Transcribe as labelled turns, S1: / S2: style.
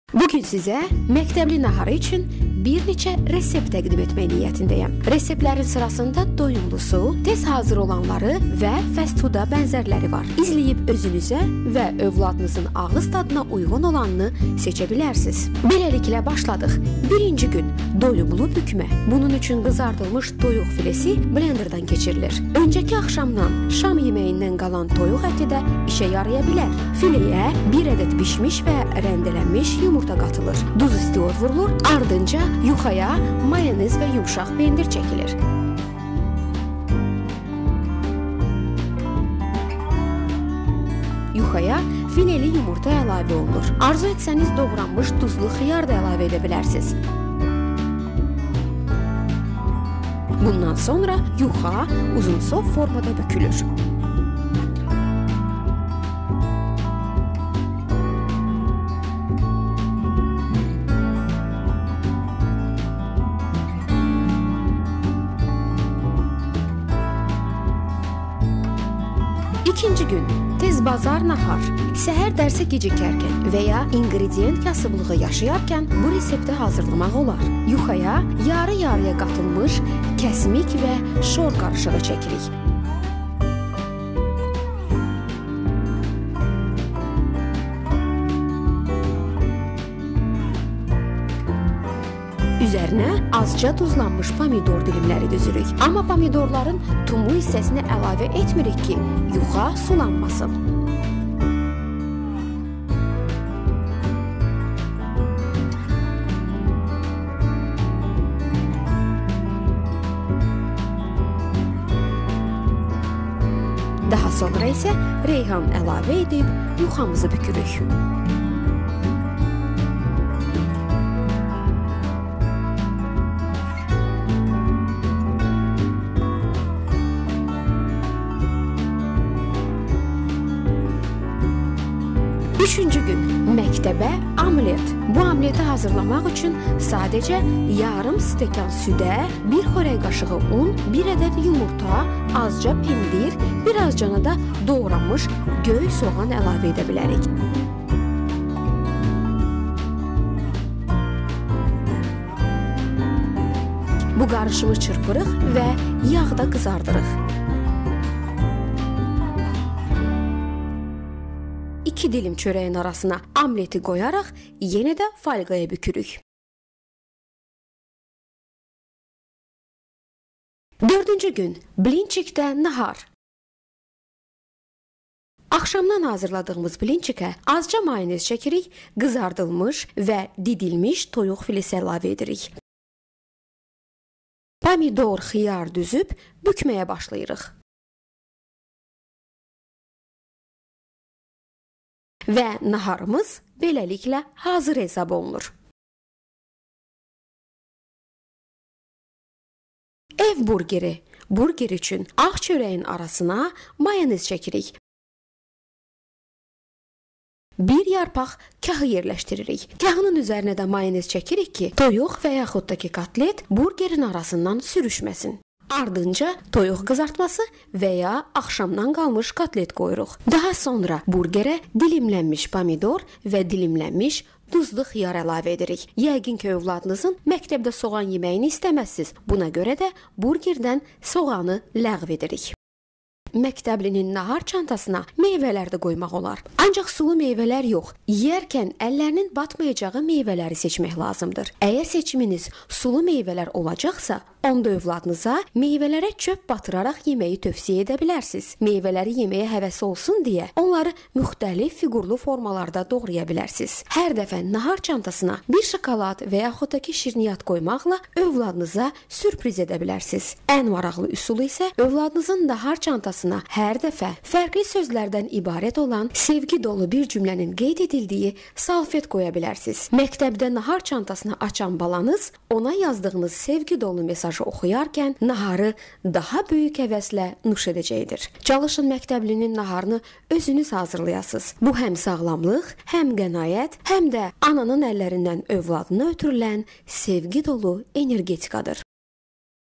S1: Bugün sizə məktəbli naharı üçün bir neçə resept təqdim etmək niyyətindəyəm. Reseptlərin sırasında doyumlusu, tez hazır olanları və fast fooda bənzərləri var. İzləyib özünüzə və övladınızın ağız dadına uyğun olanını seçə bilərsiniz. Beləliklə başladıq. Birinci gün doyumlu bükmə. Bunun üçün qızardılmış toyuq filesi blenderdan keçirilir. Öncəki axşamdan şam yeməyindən qalan toyuq əti də işə yaraya bilər. Fileyə bir ədəd bişmiş və rəndələnmiş yumurta qatılır. Duz istiot vurulur, ardınca yuxaya mayonez və yumşaq pendir çəkilir. Yuxaya fileli yumurta əlavə olunur. Arzu etsəniz doğranmış duzlu xiyar da əlavə edə bilərsiniz. Bundan sonra yuxa uzunsov formada bükülür. İkinci gün tez bazar nahar. Səhər dərsə gecikərkən və ya ingredient kasıblığı yaşayarkən bu resepti hazırlamaq olar. Yuxaya yarı-yarıya qatılmış kəsmik və şor qarışığı çəkirik. Üzərinə azca duzlanmış pomidor dilimləri düzürük. Amma pomidorların tumu hissəsini əlavə etmirik ki, yuxa sulanmasın. Daha sonra isə reyhan əlavə edib yuxamızı bükürük. Üçüncü gün məktəbə omlet. Bu omleti hazırlamaq üçün sadəcə yarım stəkan südə, bir xörək qaşığı un, bir ədəd yumurta, azca pendir, birazcana da doğranmış göy soğan əlavə edə bilərik. Bu qarışımı çırpırıq və yağda qızardırıq. 2 dilim çörəyin arasına omleti qoyaraq yenə də folqaya bükürük. Dördüncü gün blinçikdə nahar. Axşamdan hazırladığımız blinçikə azca mayonez çəkirik, qızardılmış və didilmiş toyuq filesi əlavə edirik. Pomidor, xiyar düzüb bükməyə başlayırıq. Və naharımız beləliklə hazır hesab olunur. Ev burgeri. Burger üçün ağ çörəyin arasına mayonez çəkirik. Bir yarpaq kahı yerləşdiririk. Kahının üzərinə də mayonez çəkirik ki, toyuq və yaxud da ki kotlet burgerin arasından sürüşməsin. Ardınca toyuq qızartması və ya axşamdan qalmış kotlet qoyuruq. Daha sonra burgerə dilimlənmiş pomidor və dilimlənmiş duzlu xiyar əlavə edirik. Yəqin ki, övladınızın məktəbdə soğan yeməyini istəməzsiniz. Buna görə də burgerdən soğanı ləğv edirik. Məktəblinin nahar çantasına meyvələr də qoymaq olar. Ancaq sulu meyvələr yox, yeyərkən əllərinin batmayacağı meyvələri seçmək lazımdır. Əgər seçiminiz sulu meyvələr olacaqsa, onda övladınıza meyvələrə çöp batıraraq yeməyi tövsiyə edə bilərsiniz. Meyvələri yeməyə həvəsi olsun deyə onları müxtəlif fiqurlu formalarda doğraya bilərsiniz. Hər dəfə nahar çantasına bir şokolad və yaxud da ki şirniyyat qoymaqla övladınıza sürpriz edə bilərsiniz. Ən maraqlı üsulu isə övladınızın nahar çantasına hər dəfə fərqli sözlərdən ibarət olan sevgi dolu bir cümlənin qeyd edildiyi salfet qoya bilərsiniz. Məktəbdə nahar çantasını açan balanız ona yazdığınız sevgi dolu mesajı oxuyarkən naharı daha böyük həvəslə nuş edəcəkdir. Çalışın məktəblinin naharını özünüz hazırlayasınız. Bu həm sağlamlıq, həm qənaət, həm də ananın əllərindən övladına ötürülən sevgi dolu energetikadır.